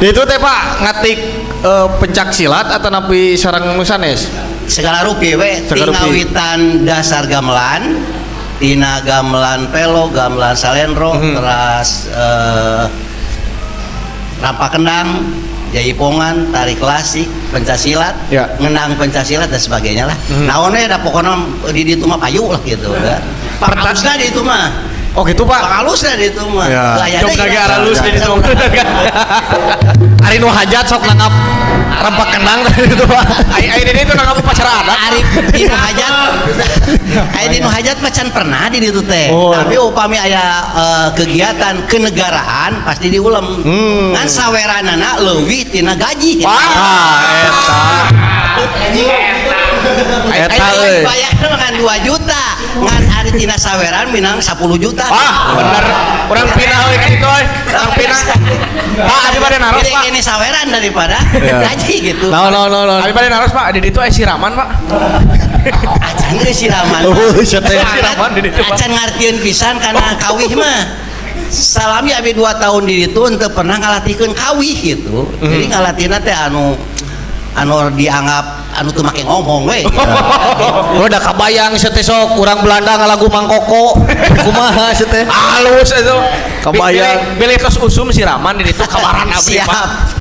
Itu teh, Pak, ngatik pencak silat atau napi sareng nu sanes? Segala rupi we. Segala rupi. Ti ngawitan dasar gamelan, tina gamelan pelo, gamelan salendro, terus rampak kendang, jaipongan, tari klasik, pencak silat, ngendang pencak silat dan sebagainya lah. Naon we da pokona di ditu mah payu lah gitu ya. Pangalusna di itu mah. Oh gitu, Pak. Pangalusna di itu mah. Ya. Teu aya Coba deui lagi lah. aralus di ditu. Ari nu hajat sok nanggap rampak kendang tadi itu, Pak. Ai ai di ditu nanggap upacara adat. Ari di nu hajat, ari di nu hajat mah can pernah di ditu teh. Oh. Tapi upami aya kegiatan kenegaraan pasti diulem. Ngan saweranana leuwih tina gaji. Ah, eta. Eta Ari euy. Bayar mah kan 2 juta. Ngan ari tina saweran minang 10 juta. Wah, bener. Urang pindah we ka ditu euy. Urang pindah. Pak, abi bade naros, Jadi Pak. Ini saweran daripada gaji gitu. Naon, naon, naon, naon. Abi bade naros, Pak, di ditu aya siraman, Pak. Acan geus siraman. Oh, sia teh. Siraman di ditu, Pak. Acan ngartieun pisan kana kawih mah. Salami abi 2 tahun di ditu henteu pernah ngalatihkeun kawih gitu. Jadi ngalatihna teh anu anu dianggap anu teu make ngomong we. Gitu. Oh, udah kabayang sia teh sok urang Belanda ngalagu Mangkoko. Kumaha sia teh? Halus itu. Kabayang. Bilih tos usum siraman di ditu kabaran abdi, Siap. Pak.